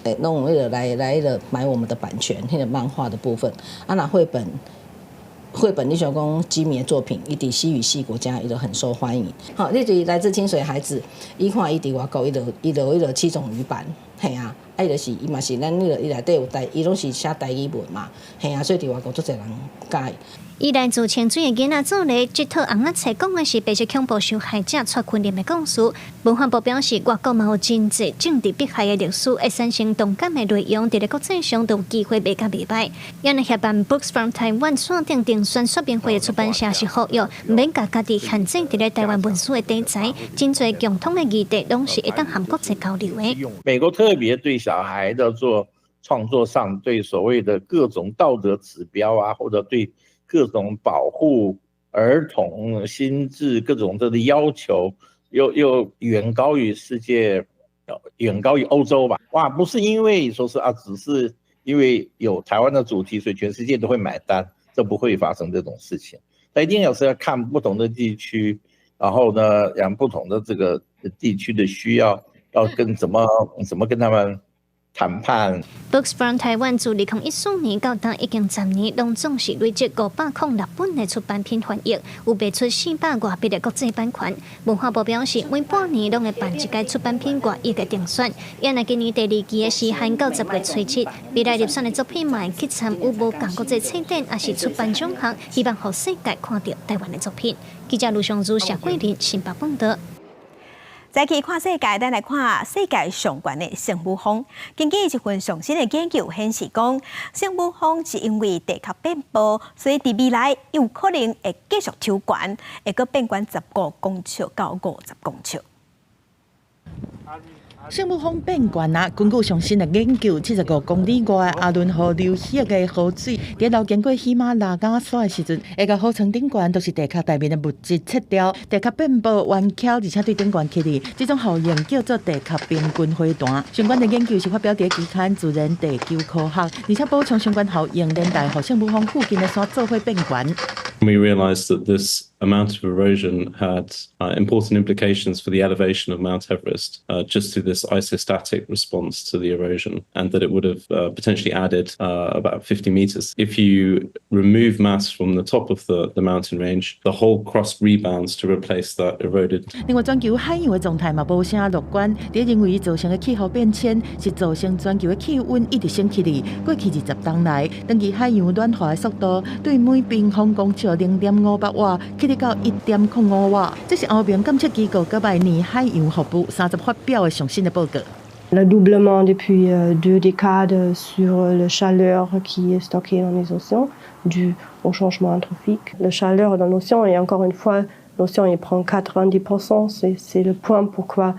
攏有彼个來彼个買我們的版權，彼个漫畫的部分。啊，若繪本，繪本你像講幾米的作品，伊佇西語系國家伊就很受歡迎。好，你佇來自清水孩子，伊看伊佇外國，伊就七種語版，嘿啊，啊伊就是伊嘛是咱彼个伊內底有台，伊攏是寫台語文嘛，嘿啊，所以佇外國足濟人佮意。伊來自清水的囡仔做咧，這套尪仔冊講的是白色恐怖受害者蔡坤林的故事。文化部表示，外國嘛有真濟政治迫害的歷史，會產生同感的內容，佇咧國際上都有機會賣甲袂䆀。也若協辦 Books from Taiwan 線頂甄選說明會的出版社是呼籲，毋免共家己限制佇咧台灣文書的題材，真濟共通的議題，攏是會當和國際交流的。美國特別對小孩的做創作上，對所謂的各種道德指標啊，或者對各種保護兒童心智各種這個要求，又遠高於世界，遠高於歐洲吧？哇，不是因為說是啊，只是因為有台灣的主題，所以全世界都會買單，這不會發生這種事情。但一定要是要看不同的地區。然後呢，讓不同的這個地區的需要，要跟怎麼跟他們談判。 Books from Taiwan 自2014年到今已經10年，攏總是累積506本的出版品翻譯，有賣出400外筆的國際版權。文化部表示，每半年攏會辦一屆出版品外譯的評選，也若今年第二期的時限到10月初7，未來入選的作品嘛會去參與無仝國際冊展，抑是出版獎項，希望予世界看著台灣的作品。記者盧尚如、謝桂林新北報導。再去看世界，咱來看世界上懸的聖母峰。根據一份上新的研究顯示，講聖母峰是因為地殼變薄，所以佇未來有可能會繼續抽懸，會閣變懸15公尺到50公尺。聖母峰變懸啊！根據上新的研究，75公里外阿倫河流域的河水，佇流經過喜馬拉雅山的時陣，會共河床頂懸都是地殼內面的物質切掉，地殼變薄彎翹，而且對頂懸起來，這種效應叫做地殼平均回彈。相關的研究是發表佇期刊《自然地球科學》，而且補充相關效應連帶予聖母峰附近的山做伙變懸。 We realized that this amount of erosion had important implications for the elevation of Mount Everest, just through this isostatic response to the erosion, and that it would have potentially added about 50 meters. If you remove mass from the top of the mountain range, the whole crust rebounds to replace that eroded. 另外，全球海洋的狀態嘛無啥樂觀，佇人為造成的氣候變遷是造成全球的氣溫一直升起來。過去20冬來，長期海洋暖化的速度對每平方公尺0.500瓦，起到1.05瓦。這是歐盟監測機構國外年海洋服務30發表的上新的報告。 Le doublement depuis 2 décades sur la chaleur qui est stockée dans les océans, dû au changement anthropique. La chaleur dans l'océan, et encore une fois, l'océan il prend 90%, c'est le point pourquoi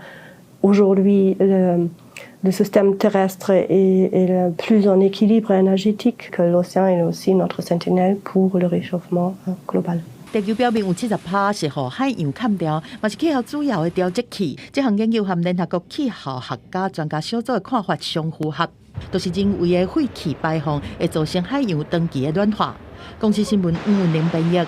aujourd'hui le système terrestre est le plus en équilibre énergétique, que l'océan est aussi notre sentinelle pour le réchauffement global. 地球表面有70%是予海洋崁掉，嘛是氣候主要的調節器。這項研究和聯合國氣候學家專家小組的看法相符合，就是人為的廢氣排放會造成海洋長期的暖化。公視新聞吳文玲編譯。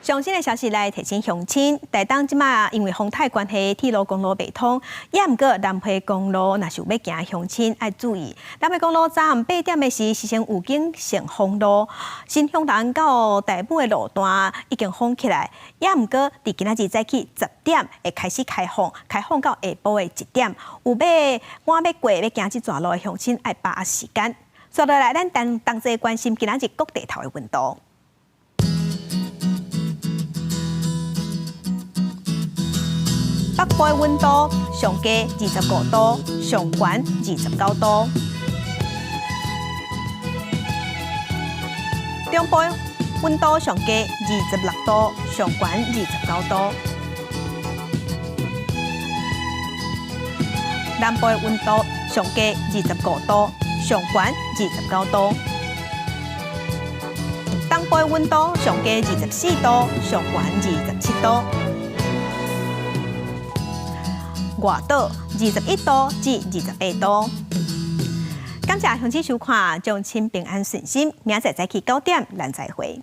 上新的消息來提醒鄉親，台東這馬因為風颱關係，鐵路公路袂通，也毋過南迴公路若是有欲行鄉親愛注意。南迴公路昨暗8點的時，是先有警性封路，新興人到大武的路段已經封起來，也毋過佇今仔日早起10點會開始開放，開放到下晡的1點。有欲趕欲過欲行這逝路的鄉親愛把握時間。接落來，咱同同齊關心今仔日各地頭的溫度。北部的溫度上低25度，上懸29度。中部溫度上低26度，上懸29度。南部的溫度上低25度，上懸29度。東部的溫度上低24度，上懸27度。外島21度至28度。感謝鄉親收看，祝親平安順心。明仔載早起9點，咱再會。